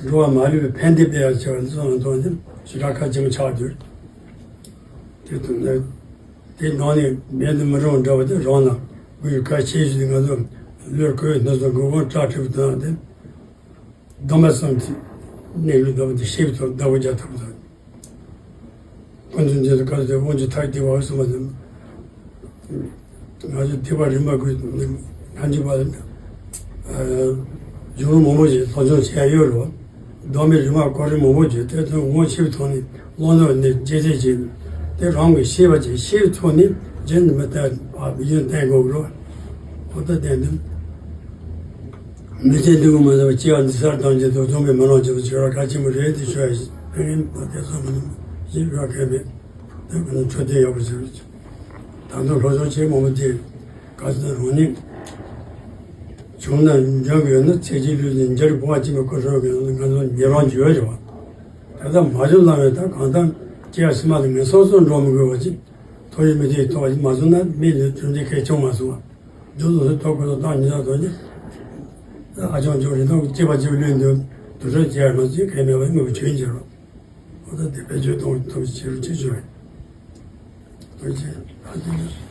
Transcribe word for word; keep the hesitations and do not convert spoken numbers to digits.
འགྲོ་བ་མ་ལུས་པའི་ཕན་བདེ་སྤེལ་ཡག་བྱ་བ་འདི་ཚོ་ལ་མཐོང་ནས་ཞེ་དྲག་གལ་ཆེན་པོ་ཆགས་འདུག་དེ་དང་ནི་དེ་ནང་ནས་མེད་དུ་མི་རུང་བ་འདྲ་བ་དེ་རང་ལ་དགོས་པའི་གལ་ཆེ་ཤོས་དེ་ང་ཚོ་ལུས་གོས་སྣ་ཚོགས་མགོ་སྐོར་སྐྲ་མཁྲེགས་པོ་དང་དེ། སྡོམ་པ་གསུམ་གྱི་གནས་ལུགས་ལྟ་བུ་དེ་ཤེས་པའི་ཐོག་བདག་པོ་རྒྱག་ཐུབ་པ་དང་། ཕན་ཚུན་ཆད་དུ་བཀར་ཏེ་དབང་ཆུ་ཐག་བསྡད་པ་གསུམ་པ་དང་། ང་ཚོ་ཐེག་པ་རིམ་པ་དགུའི་ཐམས་ཅད་པ་ལ་གཞུང་ལུགས་མང་པོ་ཞིག་སློབ་སྦྱོང་བྱས་ཡོད་རེད་བ། སྡོམ་པའི་རིམ་པ་སྐོར་རིམ་མང་པོ་བརྒྱུད་དེ་ཚོ་དབང་ཤེས་པའི་ཐོག་ནས་བླང་དོར་ནས་རྒྱས་བཤད་བྱས་ནས་དེ་རང་གིས་ཤེས་པ་ཅིག་ཤེས་པའི་ཐོག་ནས་རྒྱུན་མི་བསྟན་པ་ཡུན་བསྟན་དགོས་རེད་བ། ཨོ་ད་བསྟན་དོན། མི་ཚེ་འདི་གུ་མ་ཟད་པ་སྐྱེ་བ་འདི་སར་ཐམས་ཅད་དུ་རྫོགས་པའི་སྨོན་ལམ་བྱེད་པ་བྱེ་བྲག་གལ་ཆེན་པོ་རེད་དེ་ཞུ་ཡ་ཞིག་ཕན་ཡིན་པ་དེ་ཚོ་མི་ནུས་ཞེས་ཞུ་བ་གལ་མེད་དེ་ཁོ་ནས་འཕྲོད་བསྟེན་ཡག་པོ་བྱེད་རོགས། ད་དུང་སློབ་སྦྱོང་བྱེད་མང་པོ་དེ་ག་ཚོད་རང་ཉིད་བྱུང་ན་འཇོན་གི་ཡོད་ན་ཚེ་གཅིག་ལུས་ཀྱི་འཇའ་རིས་བུ་བ་གཅིག་པའི་སྐུ་སྲོག་གི་ང་ཚོ་ཉེ་རང་བྱོས་བྱོས་བ། དེ་ལྟར་མ་བྱུང་ལ་བས་ད་གང་ལྟར་སྐྱེ་བ་ཕྱི་མ་དེ་ངན་སོང་སོགས་འགྲོ་མི་དགོས་པ་ཅིག་ཐོག་ཡུལ་མི་དེའི་ཐོག་མ་བྱུང་ན་མི་ལུས་གྲུབ་འབྲས་གལ་ཆུང་མ་སོང་བ། རྒྱུ་ལོ་སོགས་ཐོག་ཁོ་ཐོག་བཏང་ཉིན་ཐོག་ཐོག་ནི། ཨ་ཅང་ཅང་རིན་ཐང་སྐྱེས་པ་སྐྱེས་པ་ལོན་འདོད་དུ་ཧྲ་ཅེར་མ་ཅིག་གལ་མེད་པ་དངོས་པོ་ཆོས་ཡིན་ཅེར་རོ། ཨོ་ད་དེ་བེད་སྤྱོད་གཏོང་ཐུབ་ཅེར་རོ་ཅེར་ཅོ་རེད། ཨོ་ཅེ་ཨ་ཅེ།